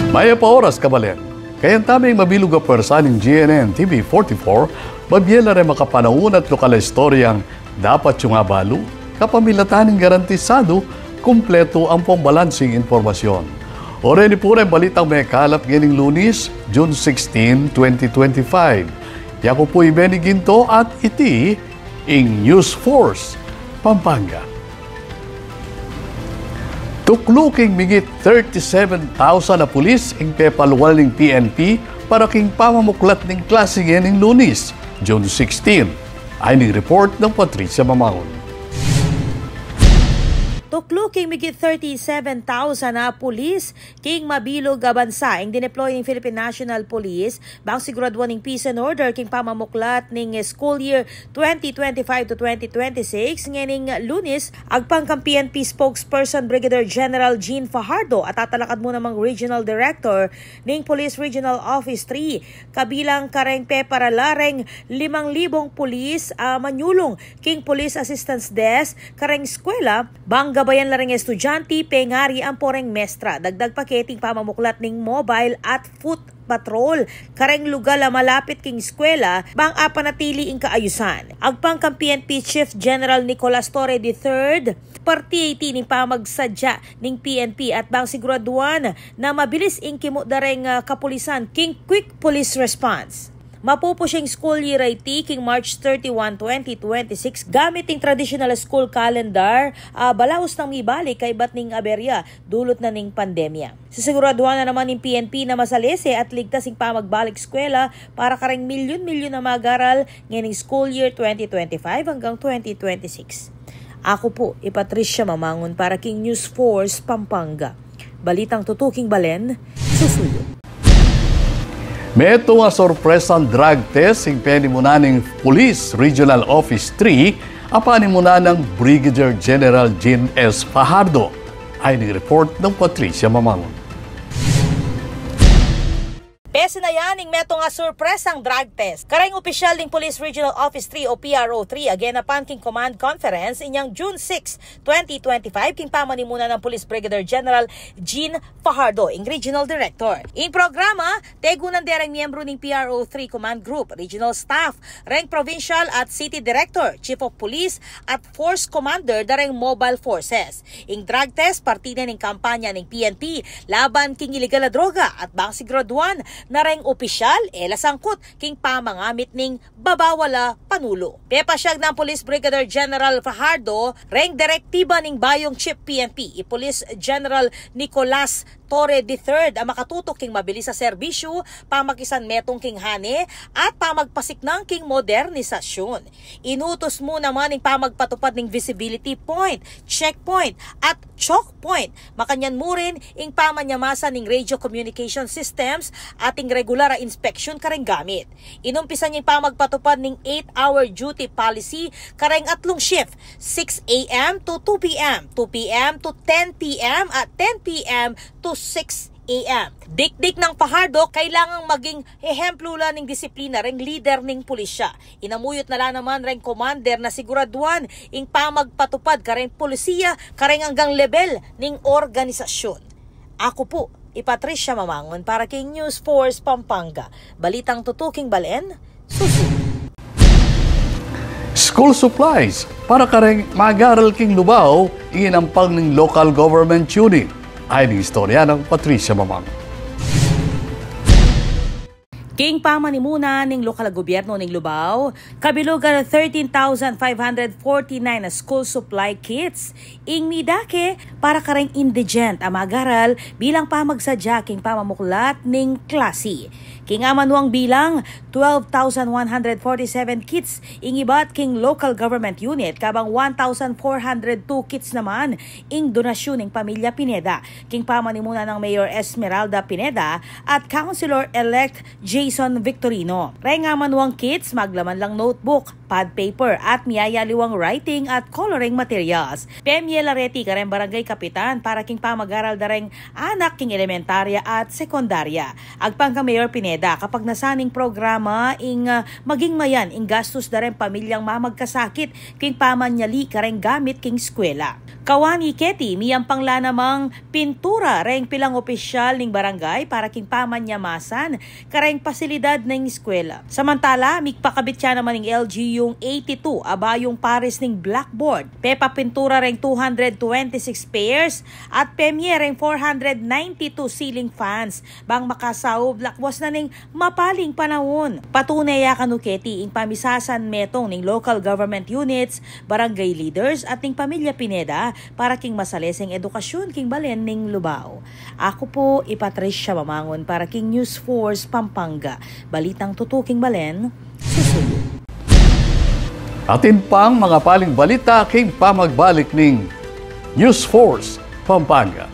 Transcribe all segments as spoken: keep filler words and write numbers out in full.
Mayap a oras, kabalen. Kayang taming mabilug a pwersa ning G N N T V forty-four, babie la reng makapanaun at lokal a istoryang dapat yung abalu, kapamilatan ning garantisadu, kumpletu ampong balansing impormasyon. O reni pu reng balitang mekalap ngening Lunis, June sixteen, twenty twenty-five. Yaku pu i Benny Ginto at iti ing News Force Pampanga. Tuklu king migit thirty-seven thousand a pulis ing pepalwal ning P N P para king pamamuklat ning klasi ngening Lunis, June sixteen. Ayni ing report nang Patricia Mamangun. Tuklu king migit thirty-seven thousand a pulis king mabilug a bansa ing dineploy ning Philippine National Police bang siguraduan ing peace and order king pamamuklat ning school year twenty twenty-five to twenty twenty-six ngening Lunis. Agpang kang P N P spokesperson Brigadier General Jean Fajardo at tatalakad mu namang Regional Director ning Police Regional Office three, kabilang kareng peparala reng limang libung pulis a manyulung king Police Assistance Desk kareng eskwela, bang gabayan la reng estudyante, pengari ampo reng mestra. Dagdag pa keti ing pamamuklat ning mobile at foot patrol kareng lugal a malapit king eskwela bang apanatili ing kaayusan. Agpang kang P N P Chief General Nicolas Torre the third, parti iti ning pamagsadya ning P N P at bang siguraduan na mabilis ing kimut da reng, ah, kapulisan king quick police response. Mapupusyang school year iti king March thirty-one, twenty twenty-six, gamit ing traditional school calendar, ah, balaus nang mibalik kaybat ning aberya dulot na ning pandemya. Sisiguraduan na naman ning P N P na masalese at ligtas ing pamagbalik eskwela para kareng milyun-milyun a mag-aral ngening school year twenty twenty-five hanggang twenty twenty-six. Aku pu i Patricia Mamangun para king News Force Pampanga. Balitang tutuking balen, susuyu. Metung a sorpresang drug test ing penimunan ning Police Regional Office three a panimunan nang Brigadier General Jean S. Fajardo. Ayni ing report nang Patricia Mamangun. Pesinayan ing metung a sorpresang drug test kareng opisyal ning Police Regional Office three o P R O three a genapan king command conference inyang June six, twenty twenty-five, king pamanimunan nang Police Brigadier General Jean Fajardo, ing Regional Director. Ing programa, tegunan de reng miyembru ning P R O three Command Group, regional staff, reng provincial at city director, chief of police, at force commander da reng mobile forces. Ing drug test, parti ne ning kampanya ning P N P laban king iligal a droga at bang siguraduan na reng opisyal e la sangkut king pamangamit ning babawal a panulu. Pepasyag nang Police Brigadier General Fajardo reng direktiba ning bayung Chief P N P, i Police General Nicolas Torre the third, a makatutok king mabilis a serbisyu, pamakisanmetung king hane, at pamagpasiknang king modernisasyun. Inutus mu naman ing pamagpatupad ning visibility point, checkpoint, at choke point. Makanyan mu rin ing pamanyamasan ning radio communication systems at ing regular a inspeksyun kareng gamit. Inumpisan ya ing pamagpatupad ning eight-hour duty policy kareng atlung shift, six A M to two P M, two P M to ten P M, at ten P M to six A M. Dikdik nang Fajardo, kailangang maging ehemplu la ning disiplina reng lider ning pulisya. Inamuyut na la naman reng commander na siguraduan ing pamagpatupad kareng pulisiya kareng anggang lebel ning organisasyun. Aku pu i Patricia Mamangun para king News Force Pampanga. Balitang tutuking balen, susunod. School supplies para kareng mag-aral king Lubao, inampang ning local government unit. Ayni ing istorya nang Patricia Mamangun. King pamanimunan ning lokal a gobyerno ning Lubao, kabilugan a thirteen thousand five hundred forty-nine a school supply kits ing midake para kareng indigent a mag-aral bilang pamagsadya king pamamuklat ning klasi. King amanuang bilang, twelve thousand one hundred forty-seven kits ing ibat king local government unit, kabang one thousand four hundred two kits naman ing donasyun ning pamilya Pineda, king pamanimunan nang Mayor Esmeralda Pineda at Councilor-elect Jason Victorino. Reng amanuang kits, maglaman lang notebook, pad paper, at miyayaliwang writing at coloring materials. Pemie la reti kareng barangay kapitan para king pamag-aral da reng anak king elementarya at sekundarya. Agpang kang Mayor Pineda, Da kapagnasan ning programa ing, ah, maging mayan ing gastus da reng pamilyang mamagkasakit king pamanyali kareng gamit king eskwela. Kawani keti, miyampang la namang pintura reng pilang opisyal ning barangay para king pamanyamasan kareng pasilidad ning eskwela. Samantala, migpakabit ya naman ning L G U eighty-two a bayung pares ning blackboard, pepapintura reng two hundred twenty-six pairs at pemye reng four hundred ninety-two ceiling fans bang makasaub lakwes na ning mapaling panaun. Patune ya kanu keti ing pamisasanmetung ning local government units, barangay leaders at ning pamilya Pineda para king masaleseng edukasyun king balen ning Lubao. Aku pu i Patricia Mamangun para king News Force Pampanga. Balitang tutu king balen, susuyu. Atin pang makapaling balita king pamagbalik ning News Force Pampanga.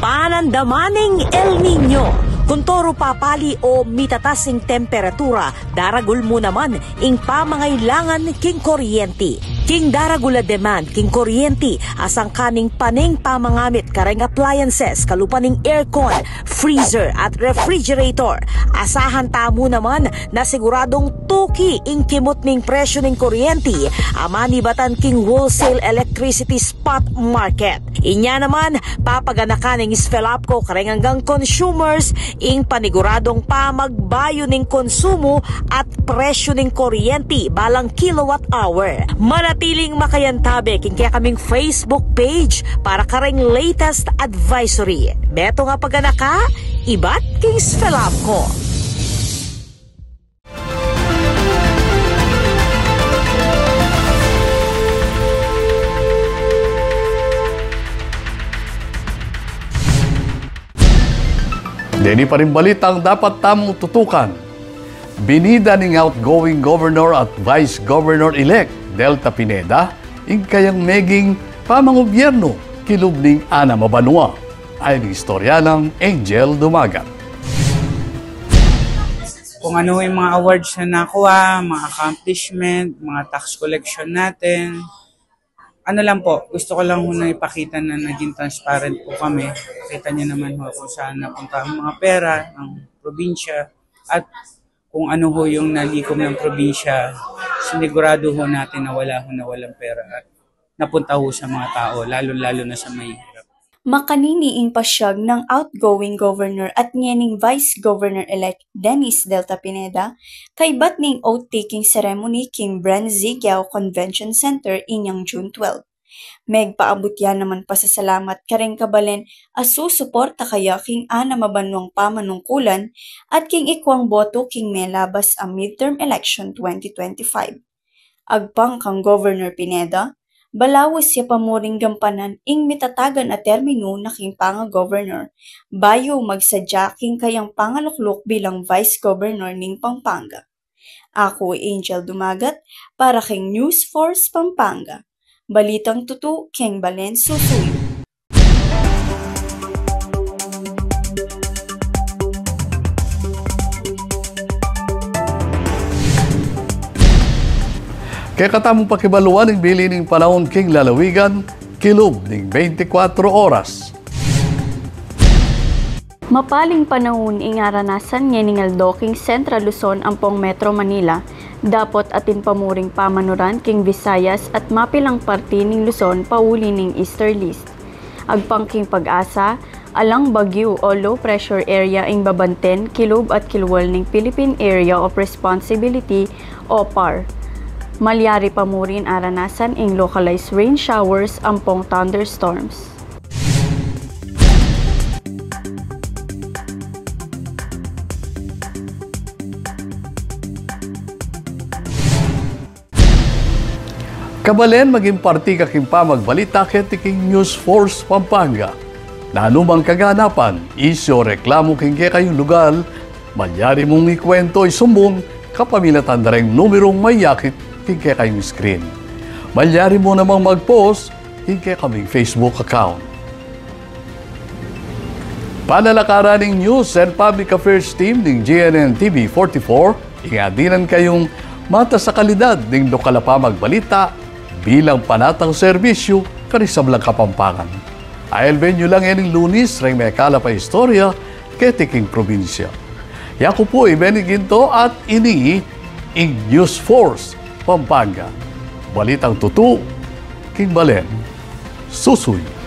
Panandaman ning El Niño. Kuntoru papali o mitatas ing temperatura, daragul mu naman ing pamangailangan king kuryenti. King daragul a demand king kuryenti, asangkan ning paneng pamangamit kareng appliances, kalupa ning aircon, freezer at refrigerator, asahan tamu naman na siguradung tuki ing kimut ning presyu ning kuryenti a manibatan king wholesale electricity spot market. Inya naman, papaganakan ning SFELAPCO kareng anggang consumers ing paniguradung pamagbayu ning konsumu at presyu ning kuryenti balang kilowatt hour. Manatiling makayantabe king kekaming Facebook page para kareng latest advisory. Metung a paganaka ibat king SFELAPCO. Deni pa ring balitang dapat tamung tutukan. Binida ning outgoing governor at vice governor-elect Delta Pineda ing kayang meging pamangubyernu kilub ning anam a banua. Ayon king istorya nang Angel Dumagat. Kung ano yung mga awards na nakuha, mga accomplishment, mga tax collection natin, ano lang po, gusto ko lang ho na ipakita na naging transparent po kami. Kita niyo naman ho kung saan napunta ang mga pera ng probinsya at kung ano ho yung nalikom ng probinsya, sinigurado ho natin na wala ho nawalang pera at napunta ho sa mga tao, lalo-lalo na sa mahihirap. Makanini ing pasyag nang outgoing governor at ngening Vice Governor-elect Dennis Delta Pineda, kaybat ning oath-taking ceremony king Bren Zigiao Convention Center inyang June twelve. Megpaabut ya naman pasasalamat kareng kabalen a susuporta kaya king anam a banuang pamanungkulan at king ikwang boto king melabas a midterm election twenty twenty-five. Agpang kang Governor Pineda, balaus ya pa mu ring gampanan ing mitatagan a terminu na king panga-governor, bayu magsadya king kayang pangalukluk bilang Vice Governor ning Pampanga. Aku i Angel Dumagat para king News Force Pampanga. Balitang tutu king balen susuyu. Kekatamung pakibaluan ing bili ning panaun king lalawigan, kilub ning bente kwatro oras. Mapaling panaun ing aranasan ngening aldo king Central Luzon ampong Metro Manila, dapot atin pa mu ring pamanuran king Visayas at mapilang parti ning Luzon pauli ning easterlies. Agpang king PAGASA, alang bagyu o low pressure area ing babanten kilub at kilwal ning Philippine Area of Responsibility o PAR. Malyari pa mu rin aranasan ing localized rain showers ampong thunderstorms. Kabalen, maging parti ka king pamagbalita keti king News Force Pampanga. Nanu mang kaganapan, isyu o reklamu king kekayung lugal, malyari mung ikuwento, isumbung kapamilatan da reng numerung mayakit king kekayung screen. Malyari mu namang mag-post king kekaming Facebook account. Panalakaran ning News and Public Affairs Team ning G N N T V forty-four, ing adinan kayung matas a kalidad ning lokal a pamagbalita bilang panatang serbisyu karing sablang Kapampangan. Aelben yu lang ining Lunis reng mekalap a istorya keti king probinsya. Yaku pu i Benny Ginto at ini ing News Force Pampanga. Balitang tutu king balen. Susuyu.